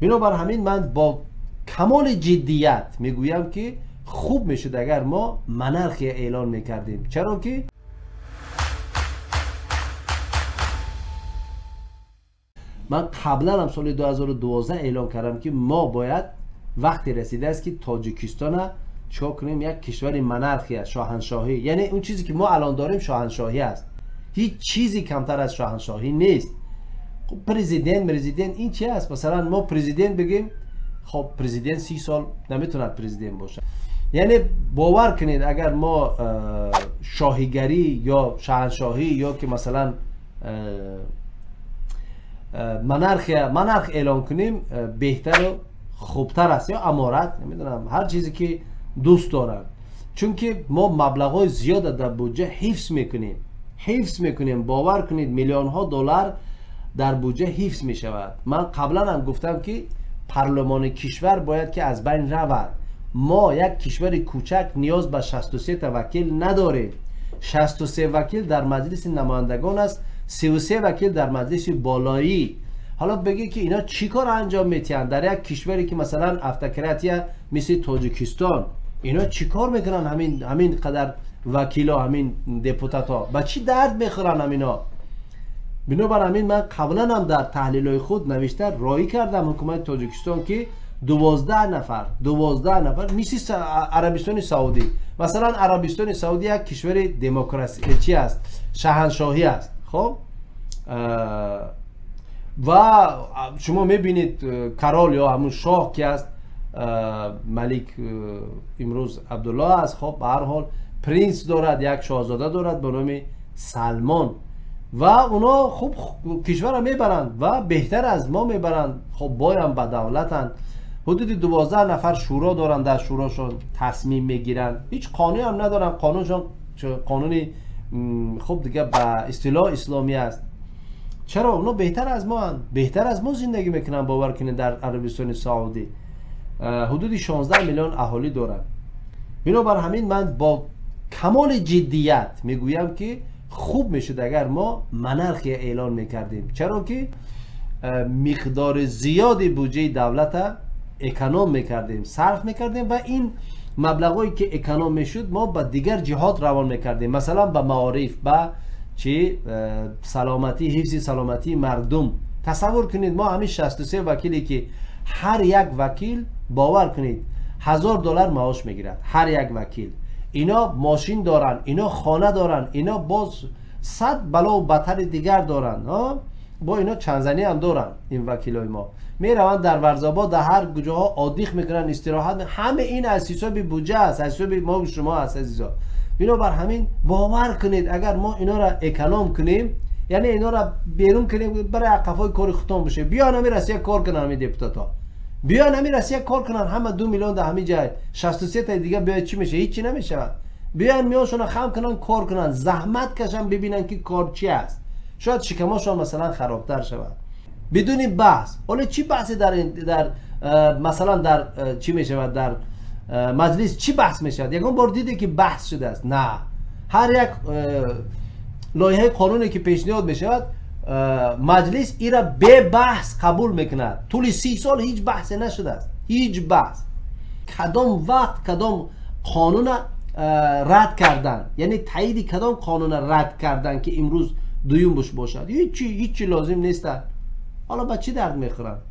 Бинобар ҳамин ман бо камоли ҷиддият мегӯям, ки хуб мешуд, агар мо монархия эълон мекардем. Чаро ки ман қаблан ҳам соли 2012 эълон кардам, ки мо бояд вақте расидааст, ки Тоҷикистона чикор кунем, як кишвари монархия, шоҳаншоҳӣ. Яъне он чизе ки мо алон дорем, шоҳаншоҳӣ аст, ҳеҷ чизе камтар аз шоҳаншоҳӣ нест. Хуб, президент ин чи аст? Масалан, мо президент бигем, хоб, президент 30 сол наметавонад президент бошад. Яъне бовар кунед, агар мо шоҳигарӣ ё шоҳаншоҳӣ ё ки масалан монарх эълон кунем, беҳтару хубтар аст, ё аморат, намедонам, ҳар чизе ки дӯст доранд, чунки мо маблағҳои зиёда дар буҷа ҳифз мекунем, ҳифз мекунем. Бовар кунед, миллионҳо доллар дар буҷа ҳифз мешавад. Ман қаблан ҳам гуфтам, ки парлумони кишвар бояд ки аз байн равад. Мо як кишвари кӯчак ниёз ба 63 та вакил надорем. 63 вакил дар Маҷлиси намояндагон аст, 33 вакил дар Маҷлиси болоӣ. Ҳоло бигӣ, ки ино чӣ кор анҷом метиҳанд дар як кишваре ки масалан автократия мисли Тоҷикистон? Ино чӣ кор мекунанд, ҳамин қадар вакило, ҳамин депутатҳо ба чӣ дард мехӯранд ҳамино? Бинобар ҳамин ман қаблан ҳам дар таҳлилҳои худ навишта роӣ кардам ҳукумати Тоҷикистон, ки 12 нафар, 12 нафар, мисли Арабистони Саудӣ. Масалан, Арабистони Саудӣ як кишвари демокраси чи аст, шаҳаншоҳӣ аст. Хоб, ва шумо мебинед, король ё ҳамун шоҳ ки аст, малик имрӯз Абдулло аст. Хоб, ба ҳар ҳол принс дорад, як шоҳзода дорад ба номи Салмон, ва оно хуб кишварро мебаранд ва беҳтар аз мо мебаранд. Хоб, боям ба давлатанд. Ҳудуди 12 нафар шӯро доранд, дар шӯрошон тасмим мегиранд. Ҳеҷ қонун ҳам надоранд, қонуншон қонуни хуб дига ба истилоҳ исломӣ аст. Чаро оно беҳтар аз моанд, беҳтар аз мо зиндагӣ мекунанд? Бовар кунед, дар Арабистони Саудӣ ҳудуди 16 миллион аҳолӣ доранд. Бинобар ҳамин ман бо камоли ҷиддият мегӯям, ки хуб мешуд, агар мо монархия эълон мекардем. Чаро ки миқдори зиёди буҷаи давлата эконом мекардем, сарф мекардем, ва ин маблағҳое ки эконом мешуд, мо ба дигар ҷиҳот равон мекардем, масалан ба маориф, ба чи, саломатӣ, ҳифзи саломатии мардум. Тасаввур кунед, мо ҳамин 63 вакиле ки ҳар як вакил, бовар кунед, 1000 доллар маош мегирад ҳар як вакил. Ино мошин доранд, ино хона доранд, ино боз сад балову батари дигар доранд. Бо ино чандзанӣ ҳам доранд. Ин вакилои мо мераванд дар Варзобод, дар ҳар куҷоҳо отдых мекунанд, истироҳат. Ҳама ин аз ҳисоби буҷа аст, аз ҳисоби мо шумо аст, азизо. Бинобар ҳамин бовар кунед, агар мо инора эконом кунем, яъне инора берун кунем, барои ақафои кори худтон боше, биён ҳамин Россия кор кунанд, ҳамин депутатҳо биён ҳамин Россия кор кунанд. Ҳама 2 миллион дар ҳамин ҷай, 63 таи дига биёяд, чӣ мешавад? Ҳеҷ чи намешавад. Биёян, миёншона хам кунанд, кор кунанд, заҳмат кашанд, бибинанд, ки кор чи аст. Шояд шикамошон масалан харобтар шавад. Бидуни баҳс. Ҳоло чӣ баҳсе дар масалан дар чӣ мешавад, дар маҷлис чӣ баҳс мешавад? Ягон бор диде, ки баҳс шудааст? На, ҳар як лоиҳаи қонуне ки пешниҳод мешавад, маҷлис ира бебаҳс қабул мекунад. Тӯли 30 сол ҳеҷ баҳсе нашудааст, ҳеҷ баҳс. Кадом вақт кадом қонуна рад кардан, яъне таиди кадом қонуна рад кардан, ки имрӯз дуюм бошад? Ҳичи, ҳичи лозим нестанд. Ҳоло ба чӣ дард мехӯранд?